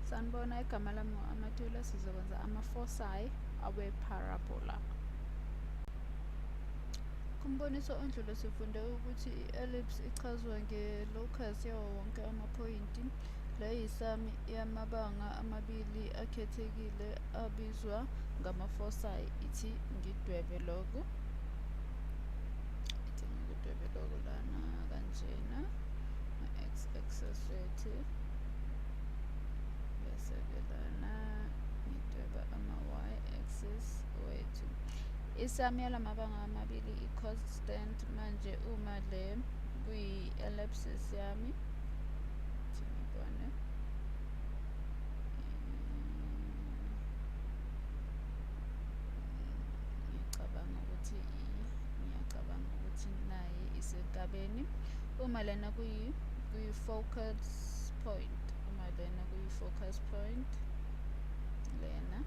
Sanibona, igama lami ngu-Amatula. Sizokwenza ama-foci awe-parabola. Kumboniso ondlule sifunde ukuthi i-ellipse ichazwa nge-locus yawo wonke amaphoyinti. Le yisamu yamabanga amabili akhethekile abizwa ngama-foci. Ithi ngidwebe lokhu. Ithi ngikudwebe lokhu lana kanjena. X-axis wethu. Bese-ke lana ngidweba ama-y-axis wethu. Isamu yalamabanga amabili i-constant. Manje uma le kuyi-ellipsis yami, ithi ngibone. Ngicabanga ukuthi ngiyacabanga ukuthi nayi isenkabeni. Uma lena kuyi-focus point, uma lena kuyi-focus point, lena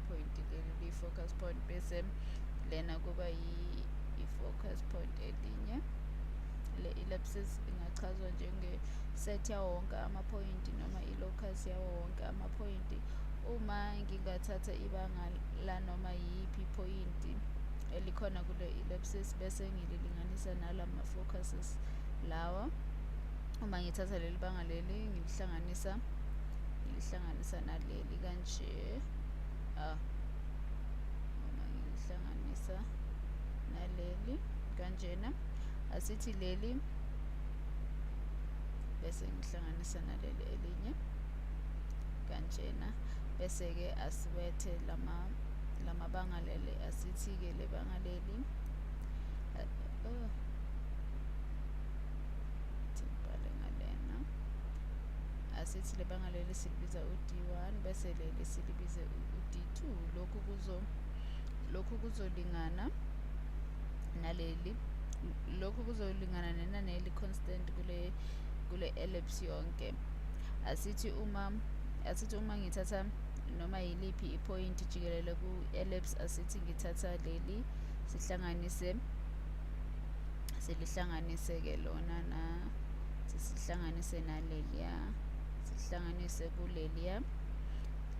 point leli liyi-focus point, bese lena kuba i-focus point elinye. Le ellipsis ingachazwa njenge-set yawo wonke amaphoyinti noma i-locus yawo wonke amaphoyinti. Uma ngingathatha ibanga lanoma yiyiphi iphoyinti elikhona kule ellipsis bese ngililinganisa nalama-focuses lawa, uma ngithatha leli banga leli ngilihlanganisa naleli kanje, uma ngilihlanganisa naleli kanjena, asithi leli bese ngihlanganisa naleli elinye kanjena, bese-ke asibethe lamabanga leli, asithi-ke le banga leli, oh, ngibhale ngalena, asithi le banga leli silibiza u-D1 bese leli silibize u-D2. Lokhu kuzolingana naleli, lokhu kuzolingana nenani eli-constant kule ellipse yonke. Asithi uma ngithatha noma yiliphi iphoyinti jikelele ku-ellipse, asithi ngithatha leli, sihlanganise silihlanganise-ke lona na sisihlanganise naleliya, sihlanganise kuleliya,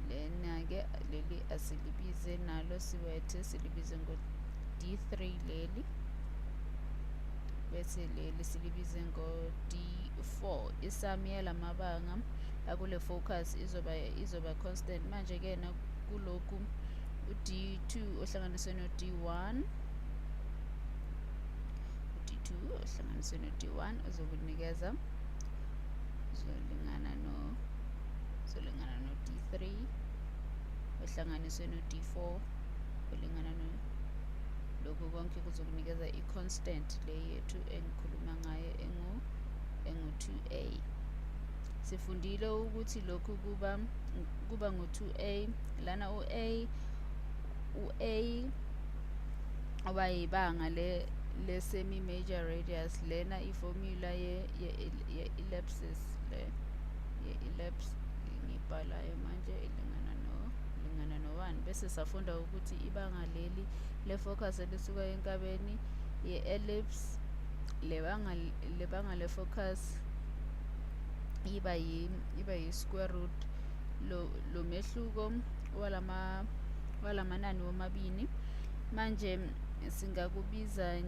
lena-ke leli asilibize nalo, siwethe silibize ngo-D3 leli, bese leli silibize ngo-D4. Isamu yalamabanga akule focus izoba constant. Manje-ke kulokhu u-D2 ohlanganiswe no-D1, u-D2 ohlanganiswe no-D1 uzokunikeza uzolingana no-D3 ohlanganiswe no-D4 olingana no, lokhu konke kuzokunikeza i-constant le yethu engikhuluma ngayo engu-2a. Sifundile ukuthi lokhu kuba ngu-2a lana, u-a oba yibanga le semi major radius. Lena iformula ye ellipsis, le ye ellipse ngibhalayo manje ilingana no 1. Bese safunda ukuthi ibanga leli le focus elisuka enkabeni ye ellipse, lebanga le focus iba yi square root lo mehluko walamanani womabini. Manje singakubiza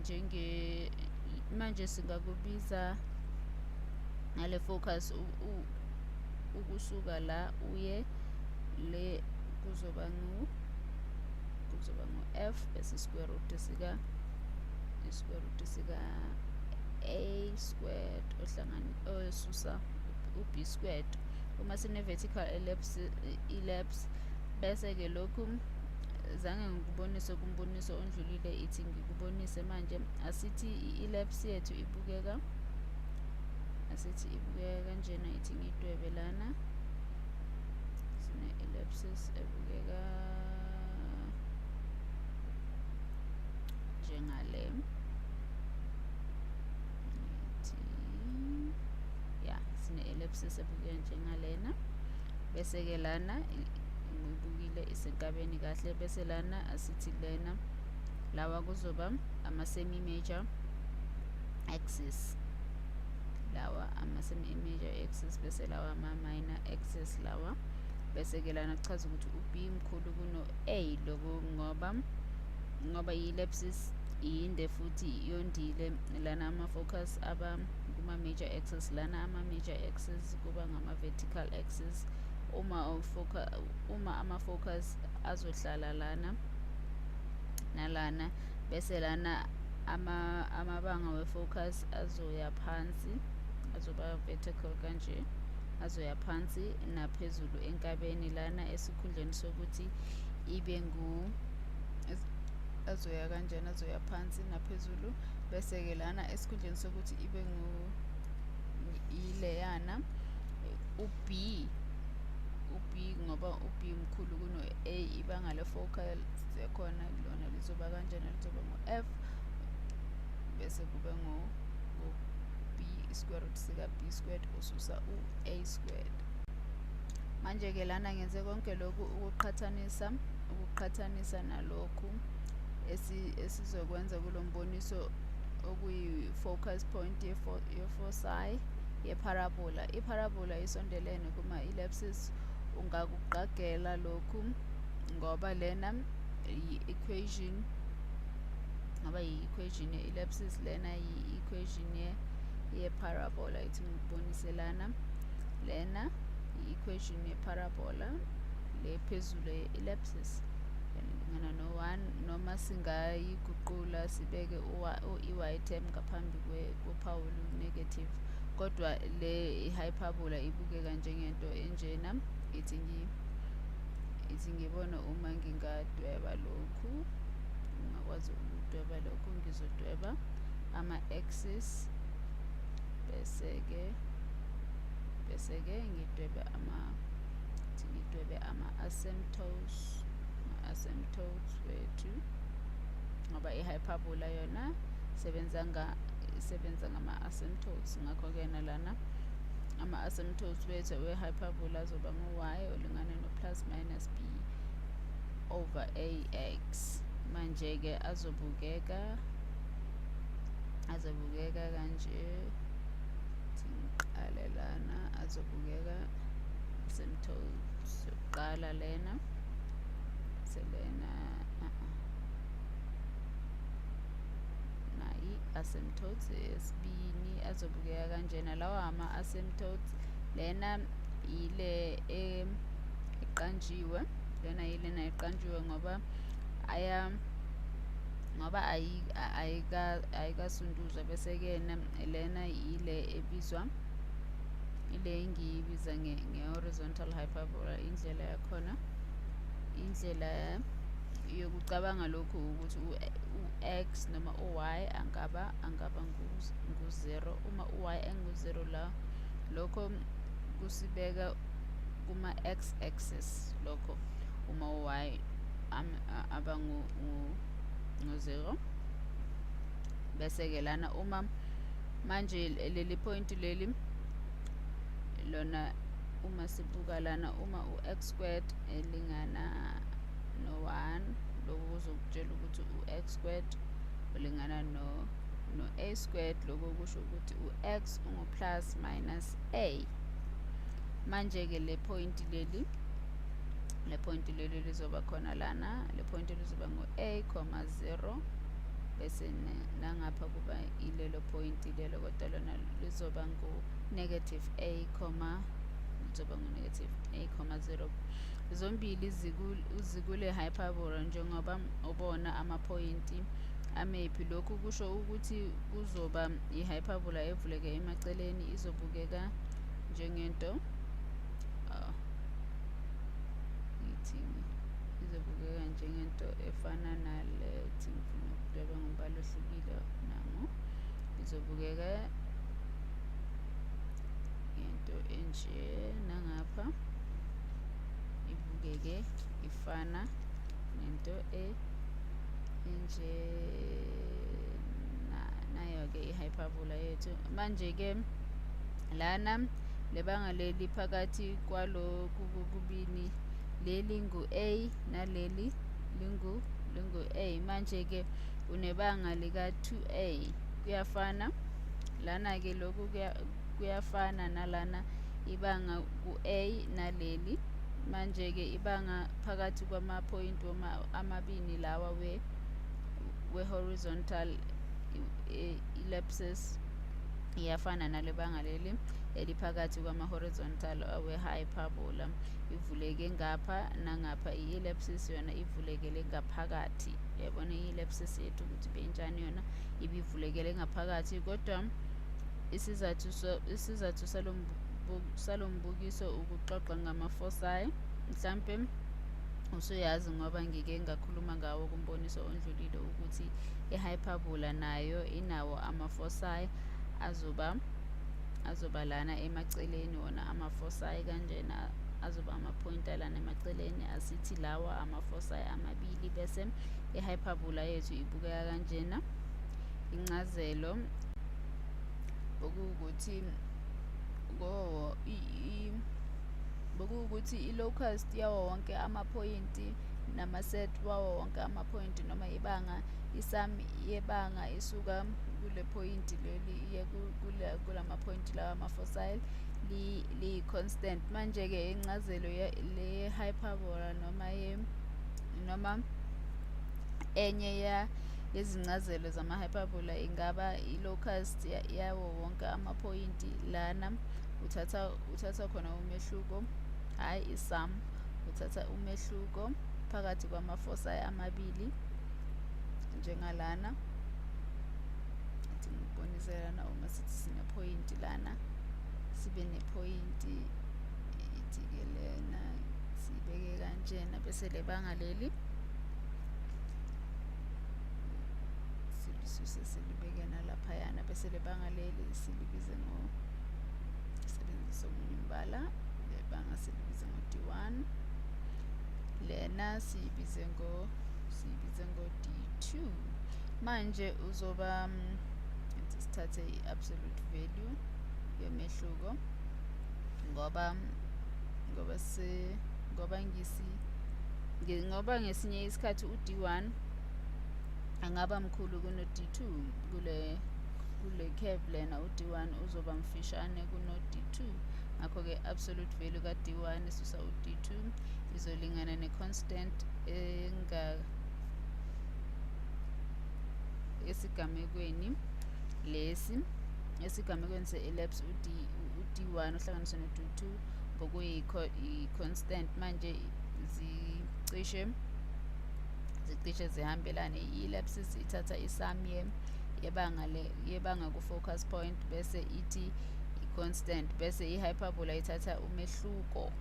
ngale focus ukusuka la uye le kuzoba ngu F bese square root sika a squared ohlangani osusa u-b squared uma sine vertical ellipse. Bese ke lokhu zange ngikubonise kumboniso ondlulile, ithi ngikubonise manje. Asithi i-ellipse yethu ibukeka, asithi ibukeka kanjena. Ithi ngidwebe lana, sine-ellipsis ebukeka njengale. Ngithi ya, sine-ellipsis ebukeka njengalena, bese-ke lana ngibukile isenkabeni kahle, bese lana asithi lena lawa kuzoba ama-semi major axis. Lawa ama-semi-major axis, bese lawa ama-minor axis lawa. Bese-ke lana kuchaza ukuthi u-b mkhulu kuno-a. Lokhu ngoba i-ellipsis yinde futhi yondile. Lana ama-focus aba kuma-major axis, lana ama-major axis kuba ngama-vertical axis. Uma ama-focus azohlala lana nalana, bese lana amabanga we-focus azoya phansi, azoba vertical kanje, azoya phansi naphezulu enkabeni. Lana esikhundleni sokuthi ibe ngu azoya kanjena, azoya phansi naphezulu. Bese-ke lana esikhundleni sokuthi ibe ngu ileyana u-b, ngoba u-b mkhulu kuno-a, ibanga le-focus yakhona lona lizoba kanjena, lizoba ngu-f, bese kube ngu-b, square root sika-b squared ususa u-a squared. Manje-ke lana ngenze konke lokhu ukuqhathanisa nalokhu esizokwenza kulo mboniso, okuyi-focus point ye-foci ye-parabola. I-parabola isondelene kuma-ellipses. Ungakuqagela lokhu ngoba lena yi-equation, ngoba yi-equation ye-ellipsis, lena yi-equation ye-parabola. Ithi ngikubonise lana, lena i-equation ye-parabola, le phezulu ye-ellipsis lingana no-1, noma singayiguqula sibeke i-y term ngaphambi kophawu olu-negative. Kodwa le hyperbola ibukeka njengento enjena. Ithi ngibone uma ngingadweba lokhu, ngingakwazi ukudweba lokhu. Ngizodweba ama-axis, bese-ke ngidwebe ama ngidwebe ama-asymptotes wethu, ngoba i-hyperbola yona isebenza ngama-asymptotes. Ngakho-ke nalana ama-asymptotes wethu we-hyperbola azoba ngu-y olingana no-plus minus b over ax. Manje-ke azobukeka kanje. Ngiqale lana, azobukeka asymptotes yokuqala lena, selena nayi asymptotes yesibini, azobukeka kanjena. Lawa ama-asymptotes. Lena ile eqanjiwe, lena yilena eqanjiwe ngoba ayikasunduzwa. Bese-ke lena ile ebizwa, ile engiyibiza nge-horizontal hyperbola. Indlela yakhona, indlela yokucabanga lokhu ukuthi u-x noma u-y angaba ngu-0. Uma u-y engu-0 la, lokho kusibeka kuma-x axis. Lokho uma u-y aba ngu-0, bese-ke lana uma manje leli point leli lona, uma sibuka lana, uma u-x squared elingana no-1, lokhu kuzokutshela ukuthi u-x squared ulingana no-a squared. Lokho kusho ukuthi u-x ungu-plus minus a. Manje-ke le point leli lizoba khona lana, le point lizoba ngu-a comma 0, bese nangapha kuba ilelo point lelo, kodwa lona lizoba ngu-negative a comma, lizoba ngu-negative a comma 0. Zombili zikule hyperbola njengoba ubona amaphoyinti amephi. Lokhu kusho ukuthi kuzoba i-hyperbola evuleke emaceleni. Izobukeka njengento ngithini, izobukeka njengento efana nale. Thi ngifuna ukudweba ngombala ohlukile. Nangu, izobukeka ngento enje, nangapha ibukeke ifana nento enje. Nayo-ke i-hyperbola yethu. Manje-ke lana lebanga leli phakathi kwalokhu kokubili, leli ngu-a naleli lingu-a. Manje-ke unebanga lika-2a, kuyafana lana-ke lokhu. kuyafana nalana ibanga ku-A naleli. Manje-ke ibanga phakathi kwamaphoyinti amabili lawa we-horizontal ellipsis iyafana nalebanga leli eliphakathi kwama-horizontal awe-hyperbola. Ivuleke ngapha nangapha. I-ellipsis yona ivulekele ngaphakathi. Uyabona i-ellipsis yethu ukuthi benjani yona, ibivulekele ngaphakathi. Kodwa isizathu salombukiso ukuxoxa ngama-foci. Mhlampe usuyazi ngoba ngike ngakhuluma ngawo kumboniso odlulile ukuthi i-hyperbola nayo inawo ama-foci azoba lana emaceleni. Wona ama-foci kanjena azoba amaphoyinti alana emaceleni. Asithi lawa ama-foci amabili, bese i-hyperbola yethu ibukeka kanjena. Incazelo bokuwukuthi i-locus yawo wonke amaphoyinti nama-set wawo wonke amaphoyinti noma ibanga, i-sum yebanga isuka kule phoyinti leli iye kulamaphoyinti lawa ama-foci liyi-constant. Manje-ke incazelo le-hyperbola noma enye yezincazelo zama-hyperbola ingaba i-locus yawo wonke amaphoyinti. Lana uthatha khona umehluko, hhayi i-sum, uthatha umehluko phakathi kwama-foci amabili njengalana. Athi ngikubonise lana, uma sithi sinephoyinti lana, sibe nephoyinti ithi-ke lena siyibeke kanjena, bese lebanga leli silisuse silibeke nalaphayana, bese lebanga leli silibize ngo, sebenzise omunye umbala, lebanga silibize ngo-D1, lena siyibize ngo-D2. Manje uzoba sithathe i-absolute value yomehluko ngoba ngesinye isikhathi u-D1 angaba mkhulu kuno-D2 kule curve lena. U-D1 uzoba mfishane kuno-D2, ngakho-ke absolute value ka-D1 isusa u-D2 izolingana ne-constant enga esigamekweni lesi, esigamekweni se-ellipse u-D1 uhlanganiswe no-D2 bokuyi-constant. Manje zicishe zihambelane. I-ellipsis ithatha i-sum yebanga ku-focus point bese ithi i-constant, bese i-hyperbola ithatha umehluko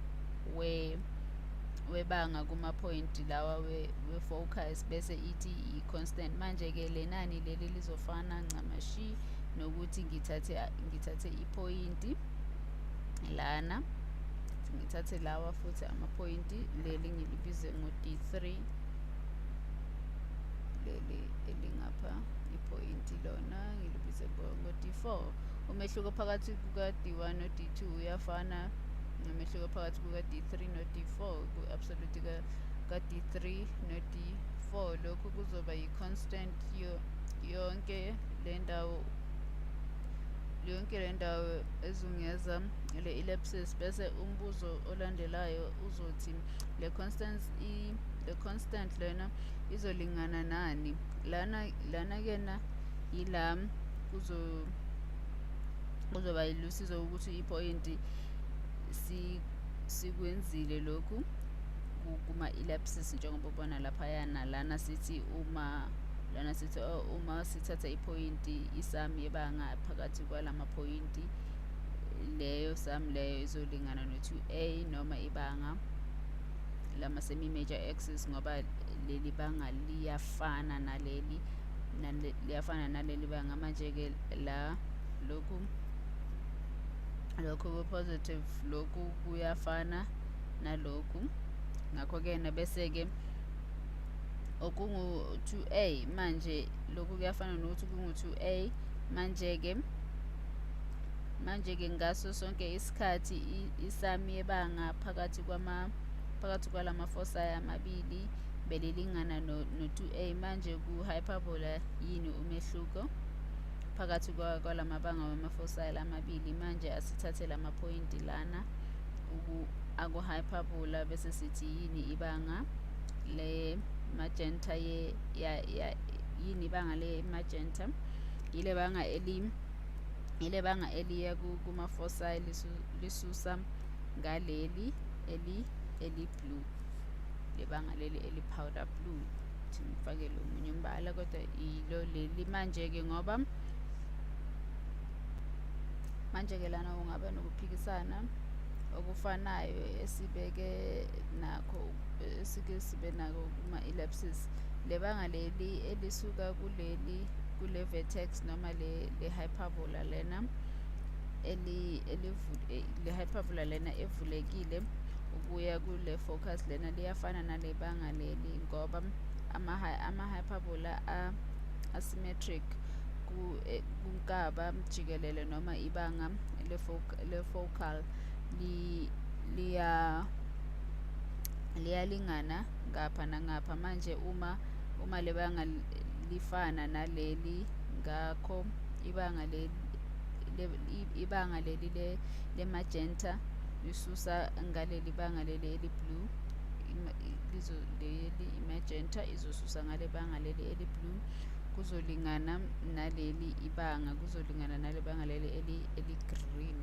webanga kumaphoyinti lawa we-focus bese ithi i-constant. Manje-ke lenani leli lizofana ncamashi nokuthi ngithathe iphoyinti lana, ngithathe lawa futhi amaphoyinti, leli ngilibize ngo-D3, leli elingapha iphoyinti lona ngilibize ngo-D4. Umehluko phakathi kuka-D1 no-D2 uyafana nomehluko phakathi kuka-D3 no-D4, ku-absolute ka-D3 no-D4. Lokhu kuzoba yi-constant yonke le ndawo ezungeza le ellipsis. Bese umbuzo olandelayo uzothi le constant lena izolingana nani? Lana kena yila kuzoba lusizo ukuthi iphoyinti sikwenzile lokhu kuma-ellipsis njengoba ubona laphayana. Lana sithi uma sithatha iphoyinti, i-sum yebanga phakathi kwalamaphoyinti, leyo sum leyo izolingana no-2a noma ibanga lama-semi-major axis, ngoba leli banga liyafana naleli banga. Manje-ke la lokhu ku-positive, lokhu kuyafana nalokhu, ngakho-ke bese-ke okungu-2a. Manje lokhu kuyafana nokuthi kungu-2a. Manje-ke ngaso sonke isikhathi i-sum yebanga phakathi kwalama-foci amabili belilingana no-2a. Manje ku-hyperbola yini umehluko? phakathi kwalamabanga wama-foci amabili. Manje asithathe lamaphoyinti lana aku-hyperbola bese sithi yini ibanga le-magenta yini ibanga le-magenta, ile banga eliya kuma-foci lisusa ngaleli eli-blue, lebanga leli eli-powder blue. Thi ngifake lo munye umbala kodwa ilo leli. Manje-ke ngoba manje-ke lana ungaba nokuphikisana okufanayo esibeke nakho esike sibe nako kuma-ellipses. Lebanga leli elisuka kuleli kule vertex noma le hyperbola lena le hyperbola lena evulekile ukuya kule focus lena liyafana nale banga leli, ngoba ama-hyperbola asymmetric kunkaba jikelele noma ibanga le-focal liyalingana ngapha nangapha. Manje uma lebanga lifana naleli, ngakho ibanga leli le-magenta lisusa ngaleli banga leli eli-blue, leli i-magenta izosusa ngale banga leli eli-blue, kuzolingana naleli ibanga, kuzolingana nale banga leli eli-green,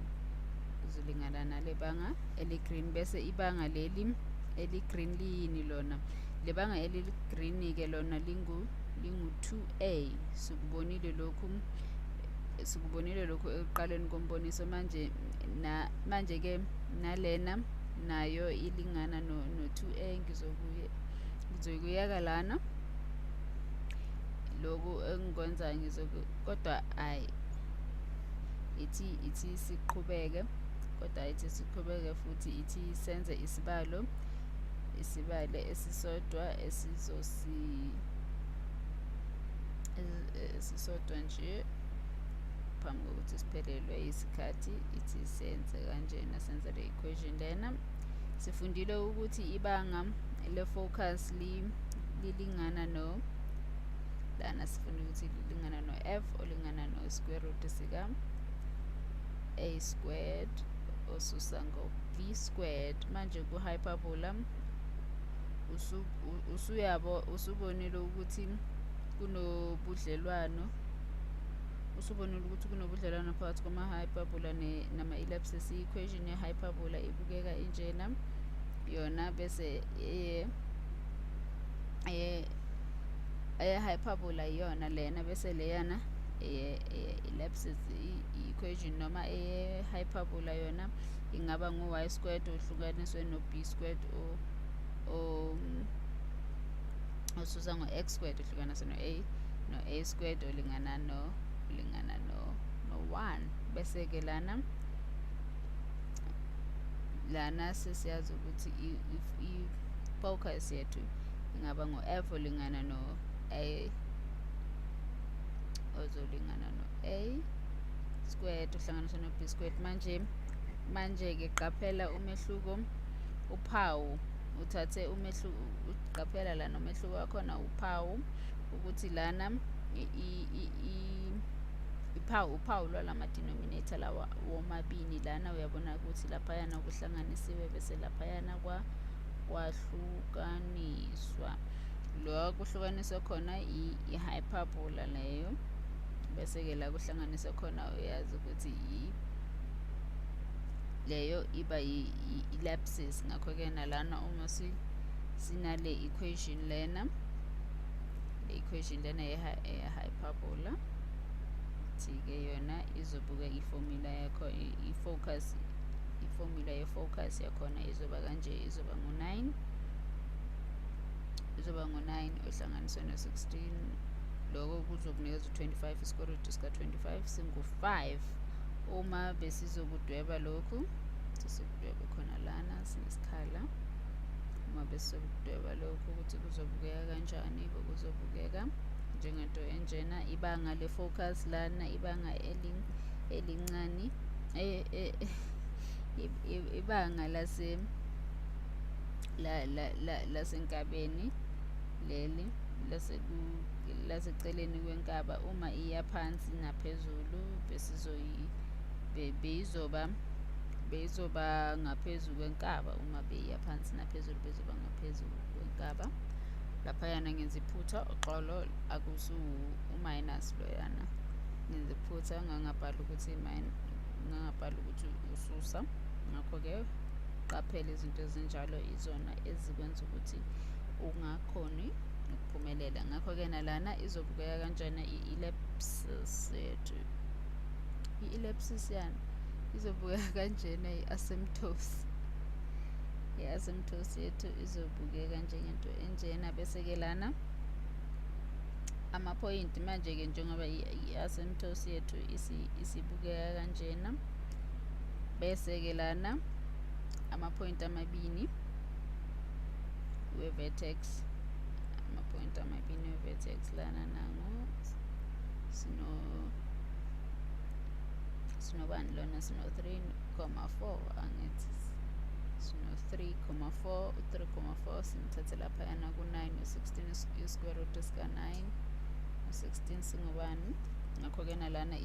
kuzolingana nale banga eli-green. Bese ibanga leli eli-green liyini lona? Le banga eli-green ke lona lingu 2a. Sikubonile lokhu ekuqaleni komboniso. Manje ke nalena nayo ilingana no 2a. Ngizokuyeka lana lokhu engikwenzayo, kodwa ayi ithi siqhubeke, kodwa ithi siqhubeke futhi ithi senze isibalo esisodwa esisodwa nje phambi kokuthi siphelelwe isikhathi. Ithi senze kanjena, senze le equation lena. Sifundile ukuthi ibanga le-focus lilingana no lana, sifundile ukuthi lilingana no f olingana no square root sika a squared osusa ngo b squared. Manje ku hyperbola usubonile ukuthi kunobudlelwano phakathi kwama-hyperbola nama-ellipses. I-equation ye-hyperbola ibukeka injena yona, bese eye-hyperbola iyona lena, bese leyana eye-ellipses. I-equation noma eye-hyperbola yona ingaba ngu-y squared ohlukaniswe no-b squared osusa ngo-x squared ohlukaniswe no-a squared olingana no 1. Bese ke lana sesiyazi ukuthi i-focus yethu ingaba ngu-f olingana no-a ozolingana no-a squared ohlanganiswe no-b squared. Manje ke qaphela umehluko, uphawu uthathe umehluko, uqaphela lana umehluko wakhona uphawu ukuthi lana uphawu lwalama denominator lawa womabili lana uyabona ukuthi laphayana kuhlanganisiwe bese laphayana kwahlukaniswa. Lo kuhlukaniswa khona i-hyperbola leyo, bese ke la kuhlanganiswa khona uyazi ukuthi leyo iba i-ellipsis. Ngakho ke nalana uma sinale equation lena, le equation lena ye-hyperbola ke yona izobuka iformula yakho, i-focus, iformula ye-focus yakhona izoba kanje, izoba ngu-9, izoba ngu-9 ohlanganiswe no-16. Lokho kuzokunikeza u-25, isquare root sika-25 singu-5. Uma besizokudweba lokhu, sisikudwebe khona lana sinesikhala. Uma besizokudweba lokhu ukuthi kuzobukeka kanjani, bekuzobukeka njengento enjena. Ibanga le-focus lana, ibanga elincane, ibanga lasenkabeni leli, Laseceleni kwenkaba uma iya phansi naphezulu besizoyi beyizoba beyizoba ngaphezu kwenkaba uma beyiya phansi naphezulu bezoba ngaphezu kwenkaba laphayana ngenza iphutha uxolo akusuwu u-minus loyana ngenza iphutha ngangabhala ukuthi ngangabhala ukuthi ususa ngakho-ke qaphela izinto ezinjalo izona ezikwenza ukuthi ungakhoni ukuphumelela ngakho-ke nalana izobukeka kanjena i-ellipsis yethu i-ellipsis yani izobukeka kanjena i-asymptotes i-asymptotes yethu izobukeka njengento enjena bese-ke lana amaphoyinti manje-ke njengoba i-asymptotes yethu isibukeka kanjena bese-ke lana amaphoyinti amabini we-vertex amaphoyinti amabini we-vertex lana nangu sino sinobani lona sino 3,4 angithi sino 3,4 u-3,4 simthathe laphayana ku-9 u-16 i-square root sika-9 u-16 singubani ngakho-ke nalana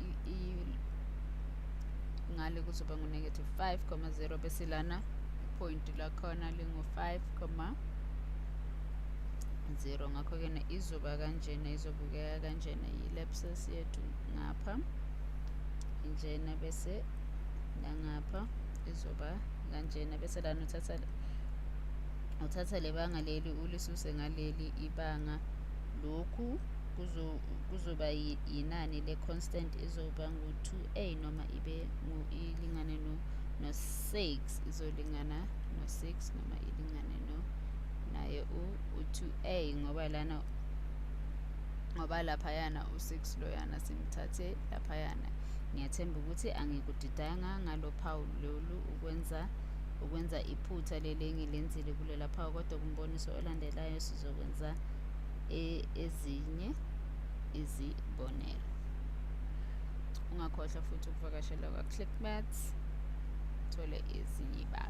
ngale kuzoba ngu-negative 5,0 bese lana point lakhona lingu-5, 0 ngakho-ke izoba kanjena izobukeka kanjena i-ellipsis yethu ngapha injena bese nangapha izoba kanjena bese lana uthatha uthatha le banga leli ulisuse ngaleli ibanga lokhu kuzoba yinani le-constant izoba ngu-2a noma ibe ilingane no-6 izolingana no-6 noma ilingane no naye u-2a ngoba lana ngoba laphayana u-6 loyana simthathe laphayana ngiyathemba ukuthi angikudidanga ngalo phawu lolu ukwenza ukwenza iphutha leli engilenzile kulela phawu kodwa kumboniso olandelayo sizokwenza e, ezinye izibonelo ungakhohlwa futhi ukuvakashela kwa-clickmats thole ezinye ibalo.